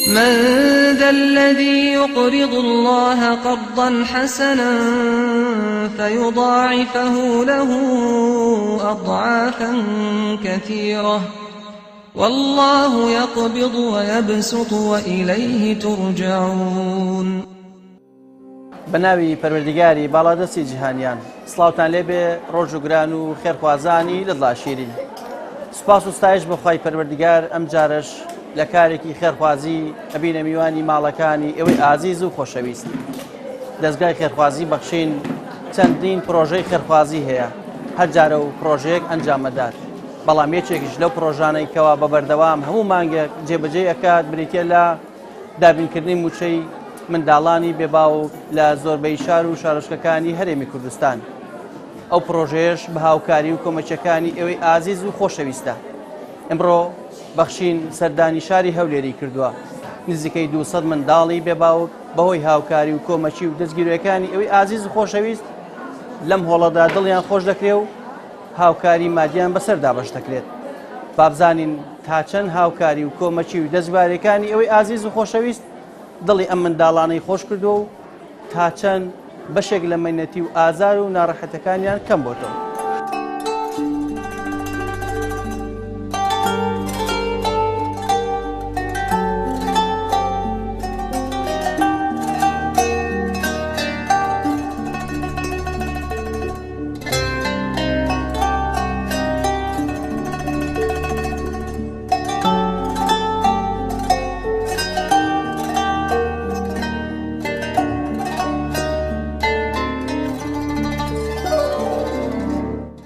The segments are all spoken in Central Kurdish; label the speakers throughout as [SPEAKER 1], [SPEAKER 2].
[SPEAKER 1] من ذا الذي يقرض الله قرضا حسنا فيضاعفه له أضعافا كثيرة والله يقبض ويبسط وإليه ترجعون.
[SPEAKER 2] بەناوی پەروەردیگاری باڵادەستی جیهانیان سڵاوتان لێبێ ڕۆژ و گران و خێرخوازانی لە دڵاشیرین. سوپاس و ستایش بۆ خوای پەروەردیگار ئەم جارەش لە کارێکی خێرخوازی ئەبینە میوانی ماڵەکانی ئێوەی ئازیز و خۆشەویست. دەستگای خێرخوازی بەخشین چەندین پرۆژەی خێرخوازی هەیە، هەر جارە و پرۆژەیەک ئەنجامەدات، بەڵام یەکێکیش لەو پرۆژانەی کەوا بە بەردەوام هەموو مانگێک جێبەجێ ئەکات بریتە لە دابینکردنی موچەی منداڵانی بێباوک لە زۆربەی شار و شارۆچکەکانی هەرێمی کوردستان. ئەو پرۆژەیەش بە هاوکاری و کۆمەکیەکانی ئێوەی ئازیز و خۆشەویستە. ئمڕۆ بەخشین سەردانی شاری هەولێری کردووە. نزیکەی 200 منداڵی بێباوک بەهۆی هاوکاری و کۆمەکی و دەستگیرۆیەکانی ئەوەی ئازیز و خۆشەویست لەم هۆڵەدا دڵیان خۆش دەکرێ و هاوکاری مادیان بەسەر دابەش دەکرێت. بابزانین تا چەند هاوکاری و کۆمەکی و دەستبارەکانی ئەوەی ئازیز و خۆشەویست دڵی ئەم منداڵانەی خۆش کردووە و تا چەند بەشێک لە مەینەتی و ئازار و ناڕەحەتەکانیان کەم بۆتەوە.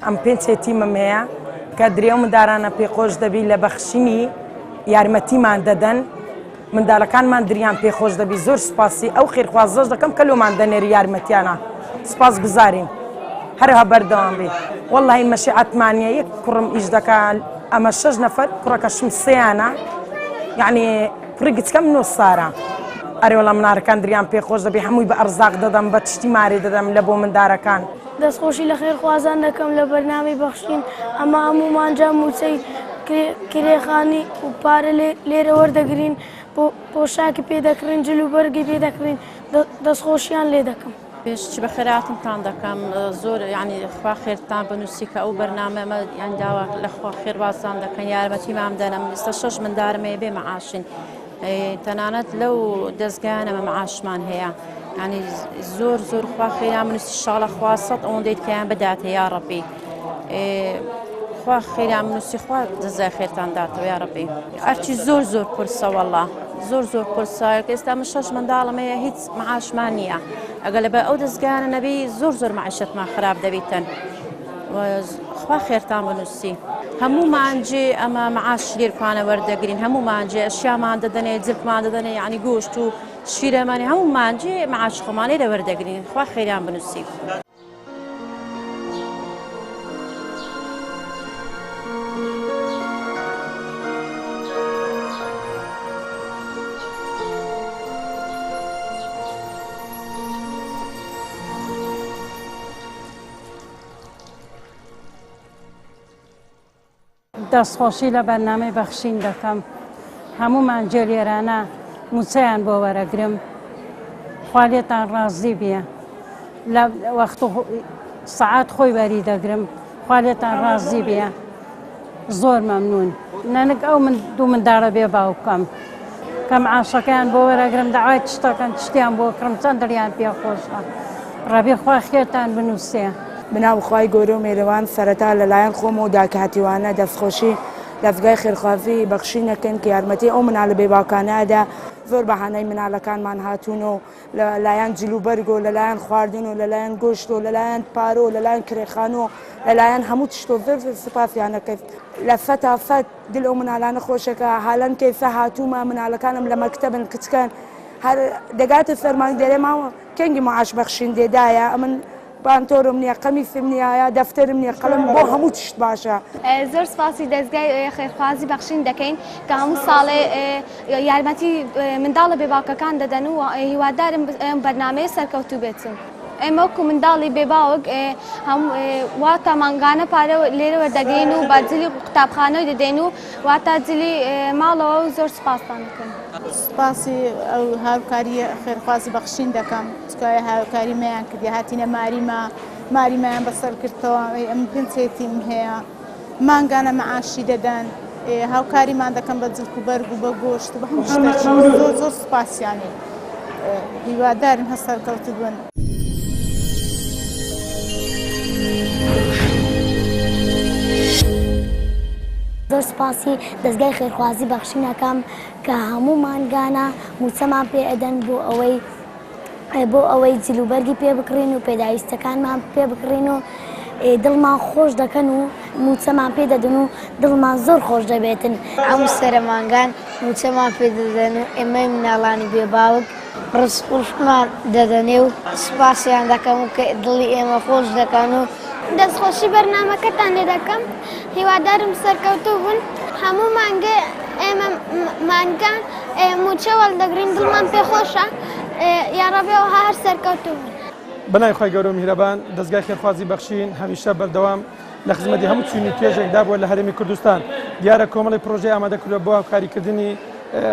[SPEAKER 3] ئەم پێنج یەتیمم هەیە کە درێ و مندارانە پێخۆش دەبی لە بەخشینی یارمەتیمان دەدەن، منداڵەکانمان دریان پێخۆش دەبی. زۆر سوپاسی ئەو خێرخوازەش دەکەم کە لۆمان دەنێری یارمەتیانە، سوپاس گوزارین، هەرها بەردەوام بی. وەڵی مەشیعەتمان نییە، یەک کوڕم ئیش دەکا، ئەمە شەش نەفەر، کوڕەکەشم سێیانە، یعنی کوڕی گچکەم 9 سارە. ئەرێ وەڵا منارەکان دریان پێخۆش دەبی، هەمووی بە ئەرزاق دەدەم، بە تشتی مارێ دەدەم لە بۆ مندارەکان.
[SPEAKER 4] دەستخۆشی لە خێرخوازان دەکەم لە بەرنامەی بەخشین، ئەمە هەموومان جا موچەی کرێخانی و پارە لێرە وەردەگرین، پۆشاکی پێ دەکڕین، جل و بەرگی پێ دەکڕین، دەستخۆشیان لێ دەکەم.
[SPEAKER 5] پێش چ بە خێراتنتان دەکەم، زۆر یعنی خوا خێرتان بنووسی کە ئەو بەرنامەمە یان داوا لە خوا خێربازان دەکەن یارمەتیمان دەنم. ئێستا شەش مندارم هەیە بێ مەعاشین، تەنانەت لەو دەستگایانەمە مەعاشمان هەیە. یعنی زۆر زۆر خوا خێران بنووسی، شاڵە خوا سەد ئەوەندەی کەیان بداتێ یا ڕەبی. خوا خێران بنووسی، خوا جەزای خێرتان داتەوە یا ڕەبی. ئەرچی زۆر زۆر قورسە وەڵا، زۆر زۆر قورسە. ئێستا من شەش منداڵم هەیە، هیچ مەعاشمان نییە. ئەگەر لەبەر ئەو دەستگایانە نەبی زۆر زۆر مەعیشەتمان خراپ دەبیتن. خوا خێرتان بنووسی. هەموومان جێ ئەمە مەعاش لێرکانە وەردەگرین، هەموومان جێ ئەشیامان دەدەنێ، جلکمان دەدەنێ، یعنی گۆشت و شیرەمانی هەموومان جێ مەعاش خۆمان لێرە وەردەگرین. خوا خێریان بنووسی.
[SPEAKER 6] دەستخۆشی لە بەرنامەی بەخشین دەکەم. هەمومان جێلێرانە موچەیان بۆ وەرەگرم، خوا لێتان ڕازی بێ. لە وەخت و سەعات خۆی وەری دەگرم، خوا لێتان ڕازی بێ. زۆر مەمنون. نەنک ئەو من دوو منداڵە بێ باوکەم کە معاشەکەیان بۆ وەرەگرم، داوای تشتەکەن تشتیان بۆ کڕم، چەند دڵیان پێخۆشە. ڕەبی خوا خێرتان بنووسێ.
[SPEAKER 7] بناو خوای گەورە و مێرەوان، سەرەتا لەلایەن خۆمەوە داکاتیوانە دەستخۆشی دەستگای خێرخوازی بەخشین دەکەین کە یارمەتی ئەو مناڵە بێباوکانە ئەدا. زۆر بەهانەی مناڵەکانمان هاتوون و لەلایەن جلوبەرگ و لەلایەن خواردن و لەلایەن گۆشت و لەلایەن پارە و لەلایەن کرێخان و لەلایەن هەموو تشت و زۆر زۆر سوپاسیان دەکەین. لە سەتا سەد دل ئەو مناڵانە خۆشەکە. هالەن کەیسە هاتوومە مناڵەکانم لە مەکتەبن، کچکەن هەر دەگاتە سەرمانگ دەرێ ماوە کەنگی معاش بەخشین دێدایە. ئەمن پانتۆرم نییە، قەمیسم نییە، یا دەفتەرم نییە، قەڵەم بۆ هەموو تشت باشە.
[SPEAKER 8] زۆر سپاسی دەستگای خێرخوازی بەخشین دەکەین کە هەموو ساڵێ یارمەتی منداڵە بێباوکەکان دەدەن و هیوادارم بەرنامەیە سەرکەوتوو بێتن. ئێمە وەکو منداڵی بێ باوک واتە مانگانە پارە لێرە وەردەگرین و بە جلی قوتابخانەی دەدەین و واتە جلی ماڵەوە و زۆر سوپاستان دەکەین.
[SPEAKER 9] سوپاسی ئەو هاوکارییە خێرخوازی بەخشین دەکەم چکە هاوکاری مەیان کردی هاتینە ماریمە ماریمەیان بەسەر کردەوە ئەم پێنج یەتیم هەیە مانگانە مەعاشی دەدەن هاوکاریمان دەکەن بە جلک و بەرگ و بە گۆشت و بە هەموو شتێک زۆر زۆر سوپاسیانی هیوادارم هەر سەرکەوتوو بن.
[SPEAKER 4] زۆر سوپاسی دەزگای خێرخوازی بەخشین ئەکەم کە هەموو مانگانە مووچەمان پێ ئەدەن بۆ ئەوەی بۆ ئەوەی جلوبەرگی پێ بکڕین و پێداویستەکانمان پێ بکڕین و دڵمان خۆش دەکەن و مووچەمان پێ دەدن و دڵمان زۆر خۆش دەبێتن.
[SPEAKER 10] هەموو سەرەمانگان مووچەمان پێ دەدەن و ئێمەی مناڵانی بێ باوک ڕزقوشمان دەدەنێ و سوپاسیان دەکەم و کە دڵی ئێمە خۆش دەکەن و.
[SPEAKER 8] دەستخۆشی بەرنامەکەتان لێ دەکەم هیوادارم سەرکەوتوو بن هەموو مانگێ ئێمە مانگان مووچە وەڵدەگرین دڵمان پێ خۆشە یاڕەبی ئەوها هەر سەرکەوتوو بن.
[SPEAKER 11] بەناوی خوای گەورە و میهرەبان، دەزگای خێرخوازی بەخشین هەمیشە بەردەوام لە خزمەتی هەموو چین و توێژێکدا بووە لە هەرێمی کوردستان. دیارە کۆمەڵی پرۆژەی ئامادە کردووە بۆ هاوکاریکردنی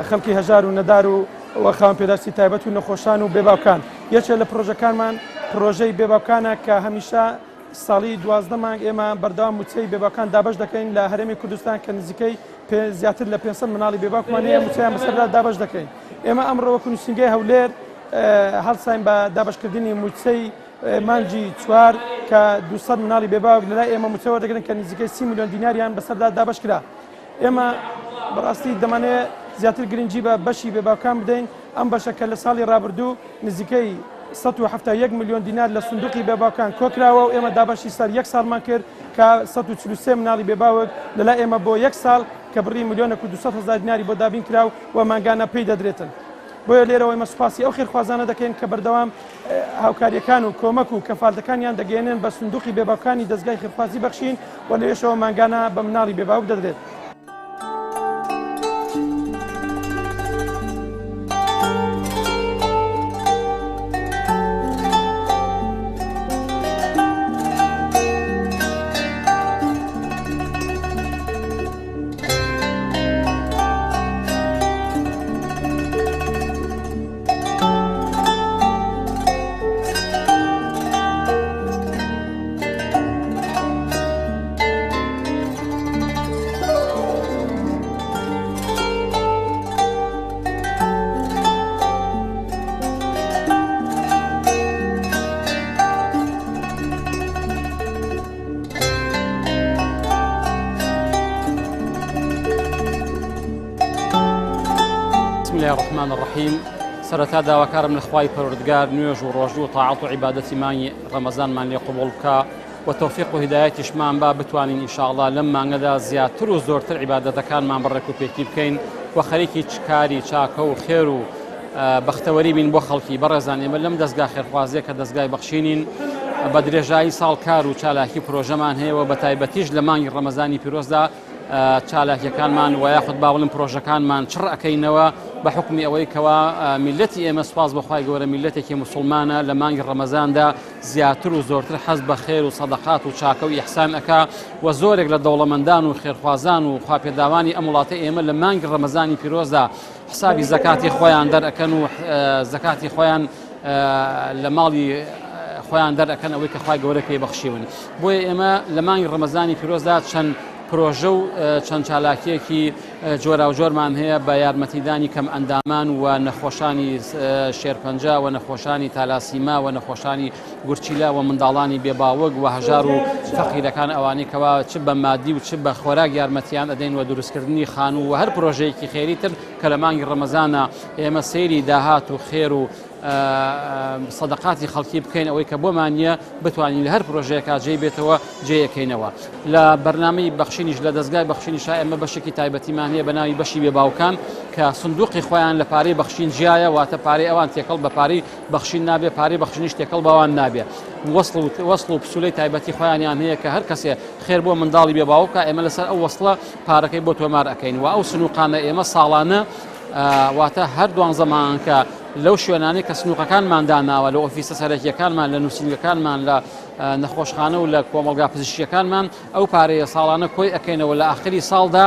[SPEAKER 11] خەڵکی هەژار و نەدار و و خاوەن پێداویستی تایبەت و نەخۆشان و بێباوکان. یەکێ لە پرۆژەکانمان پرۆژەی بێباوکانە کە هەمیشە ساڵی 12 مانگ ئێمە بەردەوام مووچەی بێباوکان دابەش دەکەین لە هەرێمی کوردستان کە نزیکەی زیاتر لە 500 مناڵی بێباوکمان هەیە مووچەیان بەسەردا دابەش دەکەین. ئێمە ئەمڕۆ وەکو نووسینگەی هەولێر هەڵساین بە دابەشکردنی مووچەی مانگی چوار کە 200 مناڵی بێباوک لەلای ئێمە مووچە وەردەگرن کە نزیکەی 30 ملیۆن دیناریان بەسەردا دابەش کرا. ئێمە بەڕاستی دەمانەوێت زیاتر گرنگی بە بەشی بێباوکان بدەین، ئەم بەشە کە لە ساڵی ڕابردوو نزیکەی 171 ملیۆن دینار لە سندوقی بێباوکان کۆکراوە و ئێمە دابەشی سەر یەک ساڵمان کرد کە 143 مناڵی بێباوک لەلای ئێمە بۆ یەک ساڵ کە بڕی ملیۆنێک و 200 هەزار دیناری بۆ دابین کرا و مانگانە پێی دەدرێتن. بۆیە لێرەوە ئێمە سوپاسی ئەو خێرخوازانە دەکەین کە بەردەوام هاوکارییەکان و کۆمەک و کەفالتەکانیان دەگەیەنن بە سندوقی بێباوکانی دەزگای خێرخوازی بەخشین و لەوێشەوە مانگانە بە مناڵی بێباوک دەدرێت.
[SPEAKER 12] بسم الله الرحمن الرحیم سەرەتا داواکارم لە خوای پەروەردگار نوێژ و ڕۆژوو و تاعەت و عیبادەتی مانگی ڕەمەزانمان لێ قبوڵ بکا و تەوفیق و هیدایەتیشمان با بتوانین ئینشاءاللە لەم مانگەدا زیاتر و زۆرتر عیبادەتەکانمان بە ڕێک و پێکی بکەین و خەریکی کاری چاکە و خێر و بەختەوەری بین بۆ خەڵکی بەڕێزان ئێمە لەم دەستگا خێرخوازیە کە دەستگای بەخشینین بە درێژایی ساڵ کار و چالاکی پرۆژەمان هەیە و بە تایبەتیش لە مانگی ڕەمەزانی پیرۆزدا چالاکیەکانمان و یاخود با بڵێم پرۆژەکانمان چڕ ئەکەینەوە بە حکمی ئەوەی کەوا میلەتی ئێمە سوپاس بەخوای گەورە میلەتێکی مسلمانە لە مانگی ڕەمەزاندا زیاتر و زۆرتر حەز بە خێر و سەدەقات و چاکە و ئیحسان ئەکا و زۆرێک لە دەوڵەمەندان و خێرخوازان و خواپێداوانی ئەم وڵاتە ئێمە لە مانگی ڕەمەزانی پیرۆزدا حسابی زەکاتی خۆیان دەرئەکەن و زەکاتی خۆیان لە ماڵی خۆیان دەرئەکەن ئەوەی کە خوای گەورە پێی بەخشیون بۆیە ئێمە لە مانگی ڕەمەزانی پیرۆزدا چەند پرۆژە و چەند چالاکیەکی جۆراوجۆرمان هەیە بە یارمەتیدانی کەم ئەندامان و نەخۆشانی شێرپەنجە و نەخۆشانی تالاسیما و نەخۆشانی گورچیلە و منداڵانی بێباوک و هەژار و فەقیرەکان ئەوانەی کەوا چ بە مادی و چ بە خۆراک یارمەتیان ئەدەین و دروستکردنی خانوو و هەر پرۆژەیەکی خێری تر کە لە مانگی ڕەمەزانە ئێمە سەیری داهات و خێر و سەدەقاتی خەڵکی بکەین ئەوەی کە بۆمان نییە بتوانین لە هەر پرۆژەیەکا جێی بێتەوە جێیەکەینەوە لە بەرنامەی بەخشینیش لە دەستگای بەخشینیشا ئێمە بەشێکی تایبەتیمان هەیە بە ناوی بەشی بێباوکان کە سندوقی خۆیان لە پارەی بەخشین جیایە واتە پارەی ئەوان تێکەڵ بە پارەی بەخشین نابێ پارەی بەخشینیش تێکەڵ بەوان نابێ وەسڵ و وەسڵ و پسولەی تایبەتی خۆیانیان هەیە کە هەر کەسێ خێر بۆ منداڵی بێ باوکە ئێمە لەسەر ئەو وەسڵە پارەکەی بۆ تۆمار ئەەکەین و ئەو سنوقانە ئێمە ساڵانە واتە هەر دوانزە مانگە لەو شوێنانەی کە سنووقەکانمان داناوە لە ئۆفیسە سەرەکیەکانمان لە نووسینگەکانمان لە نەخۆشخانە و لە کۆمەڵگا پزیشکیەکانمان ئەو پارەیە ساڵانە کۆی ئەکەینەوە لە ئاخری ساڵدا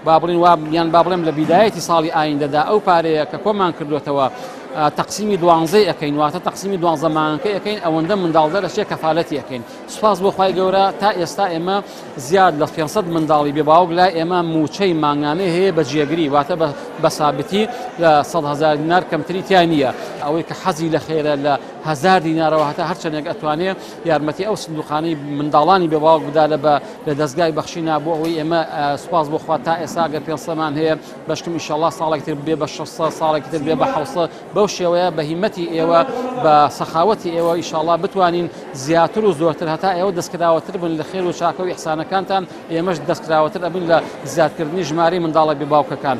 [SPEAKER 12] با بڵین وا یان با بڵێم لە بیدایەتی ساڵی ئایندەدا ئەو پارەیە کە کۆمان کردوێتەوە تەقسیمی دوانزەی ئەەکەین واتە تەقسیمی دوانزە مانگەکەی ئەەکەین ئەوەندە منداڵ دەرەچێ کەفالەتی ئەەکەین سوپاس بۆ خوای گەورە تا ئێستا ئێمە زیاد لە 500 منداڵی بێ باوک لای ئێمە موچەی مانگانەی هەیە بە جێگری واتە بە سابتی لە 100 هزار دینار کەمتری تیا نییە ئەوەی کە حەزی لە خێرە لە هزار دینارەوە هەتا هەرچەندێک ئەتوانێ یارمەتی ئەو سندوقانەی منداڵانی بێ باوک بدا لە بە لە دەستگای بەخشینا بۆ ئەوەی ئێمە سوپاس بۆ خوا تا ئێستا گەر 500مان هەیە بەشکم ئیشەڵا ساڵێک تر بێ بە 600 ساڵێکی تر بێ بە 700 بەو شێوەیە بە هیمەتی ئێوە بە سەخاوەتی ئێوە ئیشاڵا بتوانین زیاتر و زۆرتر هەتا ئێوە دەستکراوەتر بن لە خێر و چاکە و ئیحسانەکانتان ئێمەش دەستکراوەتر ئەبین لە زیادکردنی ژمارەی منداڵە بێ باوکەکان.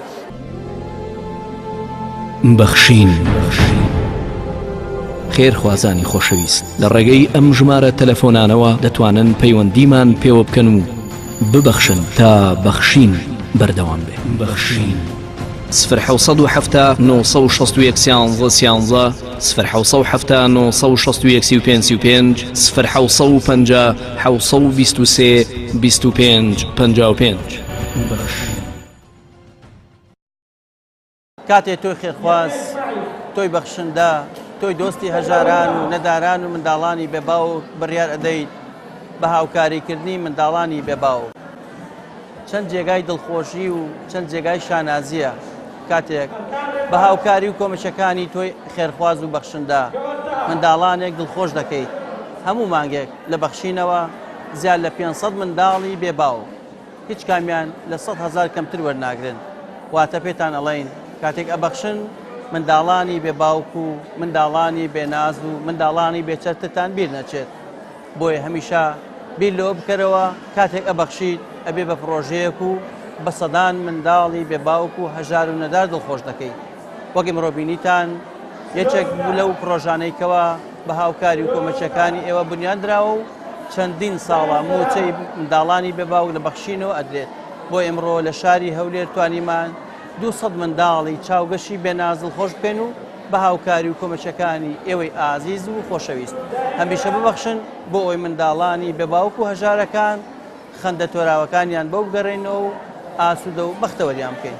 [SPEAKER 13] بەخشین. خێرخوازانی خۆشەویست لە ڕێگەی ئەم ژمارە تەلەفۆنانەوە دەتوانن پەیوەندیمان پێوە بکەن و ببەخشن تا بەخشین بەردەوام بێ. بەخشین. سفر 770 961 13 13 سفر 770 961 35 35 سفر 750 723 25 55.
[SPEAKER 2] کاتێ تۆی خێرخواز، تۆی بەخشندە، تۆی دۆستی هەژاران و نەداران و منداڵانی بێ باوک بڕیار ئەدەیت بە هاوکاریکردنی منداڵانی بێ باوک. چەند جێگای دڵخۆشی و چەند جێگای شانازییە کاتێک بە هاوکاری و کۆمەکەکانی تۆی خێرخواز و بەخشندە منداڵانێک دڵخۆش دەکەیت. هەموو مانگێک لە بەخشینەوە زیاد لە 500 منداڵی بێ باوک هیچ کامیان لە 100 هەزار کەمتر وەرناگرن. واتە پێتان ئەڵێین کاتێک ئەبەخشن منداڵانی بێ باوک و منداڵانی بێ ناز و منداڵانی بێ چەترتان بیر نەچێت. بۆیە هەمیشە بیر لەوە بکەرەوە کاتێک ئەبەخشیت ئەبێ بە پڕۆژەیەک و بە سەدان منداڵی بێ باوک و هەژار و نەدار دڵخۆش دەکەی. وەک ئیمڕۆ بینیتان یەکێک بوو لەو پڕۆژانەی کەوا بە هاوکاری و کۆمەکیەکانی ئێوە بنیان دراوە و چەندین ساڵە مووچەی منداڵانی بێ باوک لە بەخشینەوە ئەدرێت. بۆ ئیمڕۆ لە شاری هەولێر توانیمان 200 منداڵی چاوگەشی بێ ناز دڵخۆش بکەین و بە هاوکاری و کۆمەکیەکانی ئێوەی ئازیز و خۆشەویست هەمیشە ببەخشن بۆ ئەوەی منداڵانی بێ باوک و هەژارەکان خەندە تۆراوەکانیان بۆ بگەڕێنەوە و ئاسوودە و بەختەوەریان بکەین.